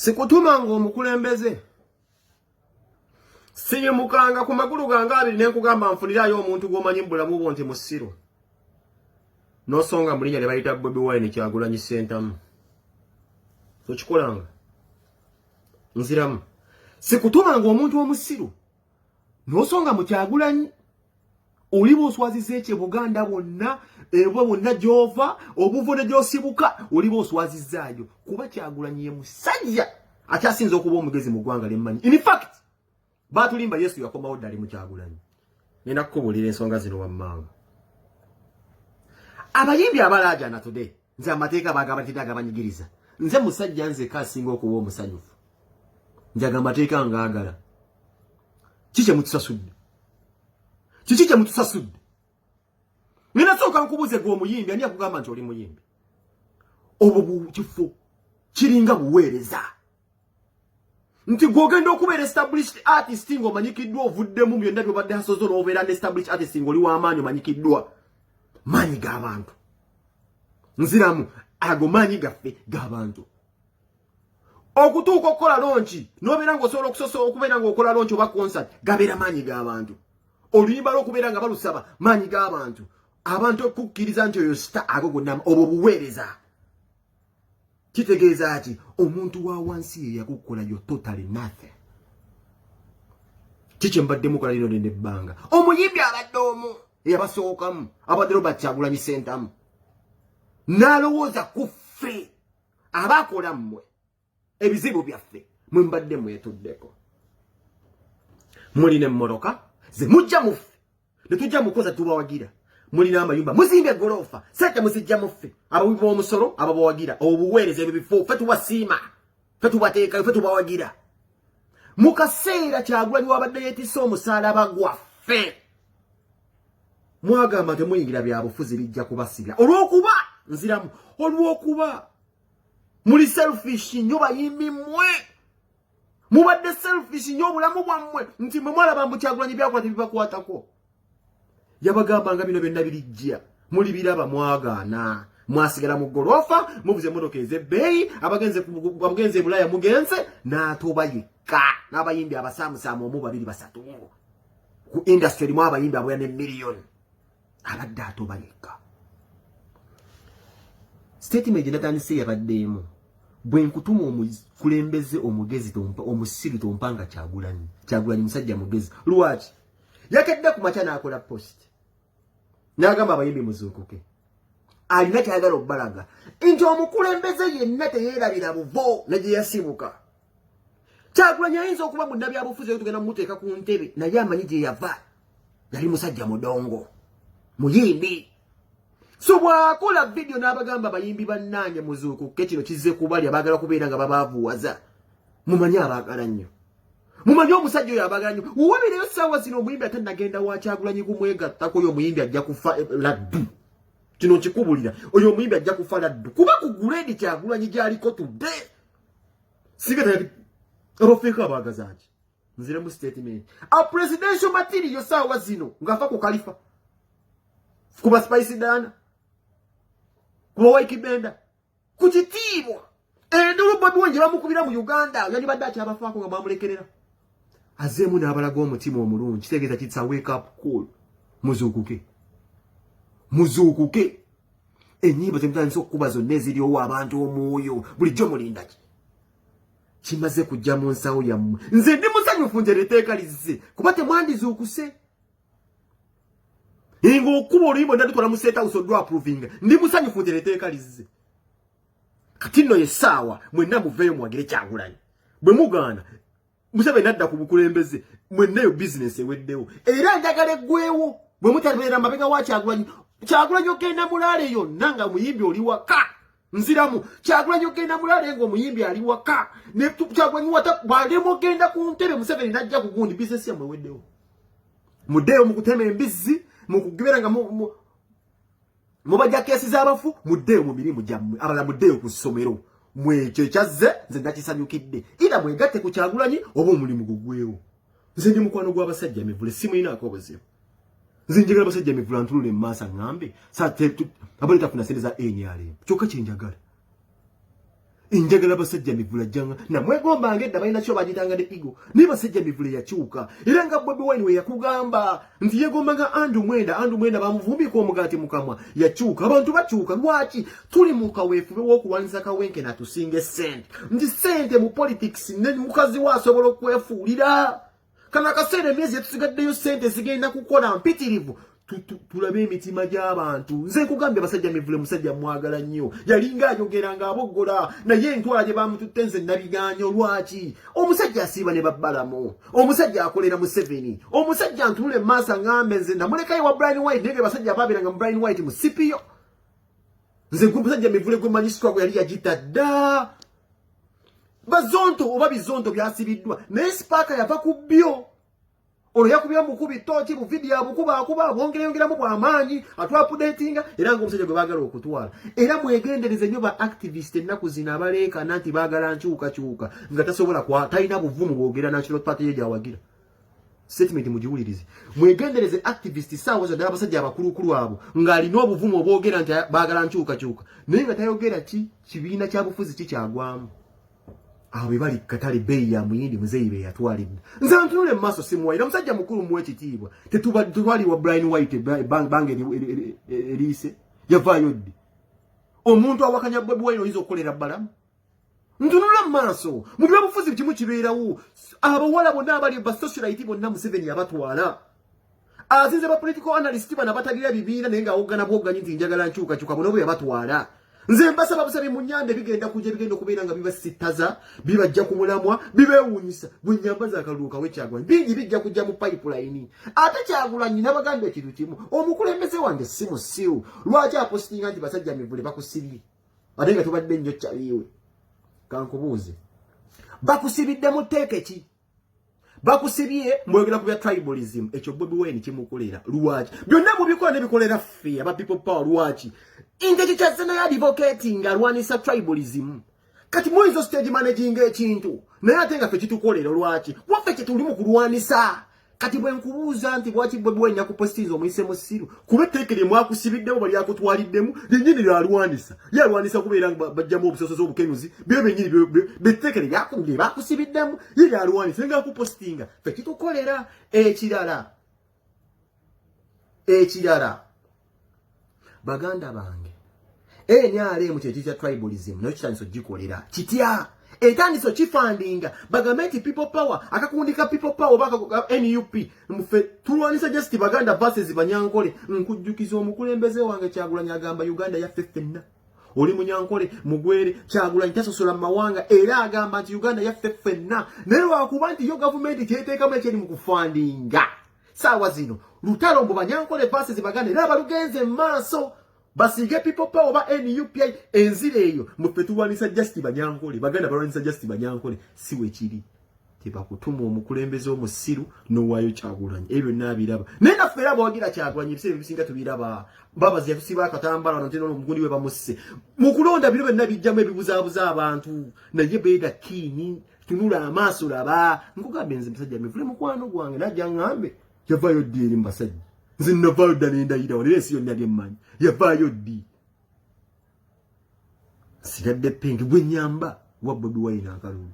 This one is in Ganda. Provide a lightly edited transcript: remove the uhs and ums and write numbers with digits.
Sikutumanga omukulembeze, siyimukanga ku magulu gange abiri ne nkugamba nfunirayo omuntu gw'omanyi mu bulamu bwo nti musiru, n'osonga mu linnya lye bayita Bobi Wine Kyagulanyi Ssentamu. Tokikolanga. Nziramu, sikutumanga omuntu omusiru n'osonga mu Kyagulanyi. Oliba oswaziza ekye Buganda bwonna, ebwa bwonna gy'ova, obuvo ne gy'osibuka, oliba oswazizaayo, kuba Kyagulanyi ye musajja akyasinza okuba omugezi mu ggwanga lyemmanyi. In fact, baatulimba, Yesu yakomawo ddali mu Kyagulanyi. Nina kukubuulira ensonga zino wammanga. Abayimbi abalaajana today, nze amateeka bagaba agabanyigiriza. Nze musajja nzeka asinga okuba omusanyufu, njaga amateeka ngaagala. Kiki kyemutusasudde? Kiki kyemutusasudde? Nina sooka nkubuze, gwe omuyimbi, ani yakugamba nti oli muyimbi? Obwo kifo kiringa buweereza nti gwogenda okubeera established artist ng'omanyikiddwa, ovuddemu byonna byobadde hasozo, n'obeera ne established artist ng'oli w'amaanyi, omanyikiddwa, maanyi g'abantu. Nziramu, ago maanyi gaffe g'abantu. Okutuuka okukola launch n'obeera ng'osobola okusosa okubeera ng'okola launch oba concert, gabeera maanyi g'abantu. Oluyimba lw'okubeera nga balusaba, maanyi g'abantu. Abantu okukkiriza nti oyo star, ago gonna obwo buweereza. Kitegeeza ki? Omuntu wa wansi ye yakukola yo totally nothing. Kiki mbadde mukola lino nene ebbanga? Omuyimbi abadde omu eyabasookamu abadde Robert Kyagulanyi Sentamu, n'alowooza ku ffe abakola mmwe ebizibu byaffe. Mwe mbadde mwetuddeko, mulina emmotoka ze mujja muffe ne tujja mukoza, tubawagira. Mulina amayumba, muzimba egoloofa, sente muzijja muffe abawi b'omusolo ababawagira. Obuweereza, ebyo bifo ffe tubasiima, ffe tubateekayo, ffe tubawagira. Mu kaseera Kyagulanyi wabadde yeetisse omusaalaba gwaffe, mwagamba temuyingira byabufuzi, bijja kubasibya. Olw'okuba, nziramu, olw'okuba muli selfish nnyo, bayimbi mmwe mubadde selfish nnyo obulamu bwammwe, nti mwe mwalaba mbu Kyagulanyi byakola tebibakwatako. Yabagamba nga bino byonna birijja, muli biraba, mwagaana, mwasigala mu golofa, muvuze emmotoka ez'ebbeeyi, abagenze e Bulaaya mugenze, n'atoba yekka n'abayimbi abasaamusaamu omu, babiri, basatu. Ku industry erimu abayimbi abwera ne miliyoni, abadde atoba yekka. Statement gye natandise yabaddeemu: bwe nkutuma omukulembeze omugezi, tompa omusiru, tompanga Kyagulanyi. Kyagulanyi musajja mugezi. Lwaki yakedde ku makya n'akola post n'agamba abayimbi muzuukuke? Alina kyayagala obbalaga nti omukulembeze yenna teyeerabira buvo ne gye yasibuka. Kyagulanyi ayinza okuba munnabyabufuzi oyo tugenda mumuteeka ku ntebe, naye amanyi gye yava. Yali musajja mudongo, muyimbi. So bw'akola vidiyo n'abagamba, "Abayimbi bannange muzuukuke, kino kizze kubalya," baagala kubeera nga babaavuwaza. Mumanyi abaagala nnyo, mumanyi omusajja oyo abaagala nnyo. Wabireyo ssaawa zino omuyimbi ate nagenda wa Kyagulanyi kumwegattako, oyo omuyimbi ajja kufa laddu. Kino nkikubulira, oyo omuyimbi ajja kufa laddu, kuba ku grade Kyagulanyi gy'aliko tudde singa abafeeko abaagazaki. Nziremu statement: a presidential material saawa zino ng'afa ku Kalifa, kuba Spice Diana, kuba Ykee Benda, ku kitiibwa endulu Bobi Wine gye bamukubira mu Uganda, yandibadde akyabafaako nga mwamulekerera. Azeemu n'abalaga omutima omulungi. Kitegeeza kitsa wake up call, muzuukuke, muzuukuke. Ennyimba zemutandise okukuba zonna eziryowa abantu omwoyo, bulijjo mulindaki? Kimaze kujja mu nsawo yammwe. Nze ndi musanyufu nze liteeka lizze, kuba temwandizuukuse ng'okuba oluyimba ndadutwala mu State House odwa approvinga. Ndi musanyufu nze liteeka lizze. Kati nno yessaawa mwenna muveeyo muwagire Kyagulanyi. Bwe mugaana, Museveni nadda ku bukulembeze, mwenna eyo bizinesi eweddewo, era njagala eggwewo bwe mutabeera mabega wa Kyagulanyi. Kyagulanyi ogenda mulaale yonna nga muyimbi oli waka. Nziramu, Kyagulanyi ogenda mulaale ng'omuyimbi ali waka. Ne Kyagulanyi wata bw'alema ogenda ku ntebe, Museveni najja ku gundi, bizinesi yammwe eweddewo. Muddeeyo mu kutema embizzi, mu kubeera nga mubajja keesi z'abafu. Muddeeyo mu mirimu gyammwe, abalala muddeeyo ku ssomero. Mwekyo ekyazze nze nakisanyukidde. Ira mwegatte ku Kyagulanyi oba omulimu gugwewo. Nze ndi mukwano gw'abasajja mivule, simulinaako obuzibu. Nze njagala abasajja mivule antunule mu maaso aŋŋambe abone tafuna sente za NRM. Kyokka kyenjagala. Njagala basajja mivule jjanga namwegombanga edda, balina kyo bagitanga ne ego, naye basajja mivule yakyuka. Era nga Bobi Wine we yakugamba nti yegombanga Andrew Mwenda, Andrew Mwenda bamuvumbika omugaati mukamwa, yakyuka. Abantu bakyuka. Lwaki tuli mu kaweefube w'okulwanyisa Kawenke natusinga essente, nti sente mu politics ne mukazi we asobola okwefuulira. Kano akaseera, emyezi etusigaddeyo, sente zigenda kukola mpitirivu. Tulabe emitima gy'abantu. Nze nkugambye, abasajja mivule musajja mwagala nnyo, yalinga ayogera ng'aboggola, naye entwala gye bamututte nze nabiganya. Olwaki? Omusajja asiiba ne babbalamu, omusajja akolera Museveni, omusajja ntunula emaaso aŋŋambe nze namulekayo wa Brian White, naye basajja ababeeranga mu Brian White mu CPO. Nze gwe musajja mivule gwe manyi struggle yali yagita dda. Bazonto oba bizonto byasibiddwa, naye sipaaka yava ku byo. Olwo yakubya mukubi tooki bu vidiyo, abukuba akuba abwongerayongeramu bw'amaanyi, atwapudetinga. Era ng'omusajja gwe baagala okutwala, era mwegendereze nnyo ba activist ennaku zino abaleekana nti baagala nkyukakyuka, nga tasobola, talina buvumu bwogera national party ye gyawagira. Statement mugiwulirize, mwegendereze activist saawa zonna, abasajja abakulukulu abo ng'alina obuvumu obwogera nti baagala nkyukakyuka, naye nga tayogera ki kibiina kya bufuzi kikyagwamu. Awo be bali katale, bbeeyi ya muyindi muzeeyi be yatwalidde. Nze ntunule mu maaso, simuwayira, musajja mukulu, muwe ekitiibwa. Tetwali wa Brian White banga eriise yavaayo ddi? Omuntu awakanya Bobi Wine oyinza okukolera bbalamu? Ntunula mu maaso, mu byobufuzi kimu kibeerawo. Abawala bonna abali ba socialite bonna Museveni yabatwala. Azinze ba political analyst bano abatagira bibiina, naye ng'awoggana bwogganyi nti njagala nkyukakyuka, bonna bwe yabatwala. Nze mbasaba busabi mu nyanda, ebigenda kujja bigenda okubeera nga bibasittaza, bibajja ku mulamwa, bibeewuunyisa. Bwe nyambaza akalulu kawe Kyagulanyi, bingi bijja kujja mu pipeline. Ate Kyagulanyi nabagamba ekintu kimu, omukulembeze wange si musiru. Lwaki apositinga nti basajja mivule bakusibye, ate nga tubadde nnyo kyaliiwe? Kankubuuze, bakusibidde mu tteeke ki? Bakusibye mwogera ku bya tribalism. Ekyo Bobi Wine kimukolera. Lwaki byonna mubikola nebikolera ffe aba People Power? Lwaki nte kyazze naye advocating, alwanisa tribalism? Kati muyinza stage managing ekintu, naye ate nga ffe kitukolera. Lwaki waffe kyetuli mu kulwanisa? Kati bwe nkubuuza nti lwaki Bobi Wine yakupostinza omuyise musiru, kuba etteeke lye mwakusibiddemu balyakutwaliddemu lyennyini lyalwanisa, lyalwanisa kubeera nga bajjamu obusosozi, obukenuzi, byo byennyini betteeke lye bakusibiddemu ye lyalwanisa nga akupostinga, ffe kitukolera. Ekirala, baganda bange, NRM kyekyo kya tribalism, nayo kitandisa ogikolera kitya? Etandisa okifandinga, bagambe nti People Power, akakundi ka People Power oba NUP, mufe tulwanisa just Baganda versus Banyankole. Nkujjukiza, omukulembeze wange Kyagulanyi agamba Uganda yaffe ffenna. Oli Munyankole, mugwere, Kyagulanyi tasosola mu mawanga, era agamba nti Uganda yaffe ffenna. Naye lwakuba nti yo gavumenti kyeteekamu ekyeri mu kufandinga saawa zino lutalo mbu Banyankole versus Baganda, era abalugenze mu maaso basiige People Power oba NUP enzira eyo, muffe tulwanisa just Banyankole, Baganda balwanisa just Banyankole. Si wekiri. Tebakutuma omukulembeze omusiru n'owaayo Kyagulanyi, ebyo byonna abiraba. Naye naffe era bawagira Kyagulanyi, ebiseera ebisinga tubiraba. Mbabazi yatusiba akatambala wano ntino omugundi we bamusse mu kulonda, bino byonna bijjamu ebibuzaabuza abantu, naye beera kiini, tunula amaaso, laba. Nkugambye nze musajja mivule mukwano gwange, najja ŋŋambe yavaayo ddi eri mu basajja. Nze navaayo dda nendayirawo, naye ensi yonna lyemmanyi. Yavaayo ddi? Sigadde penki gwe nyamba wa Bobi Wine akalulu.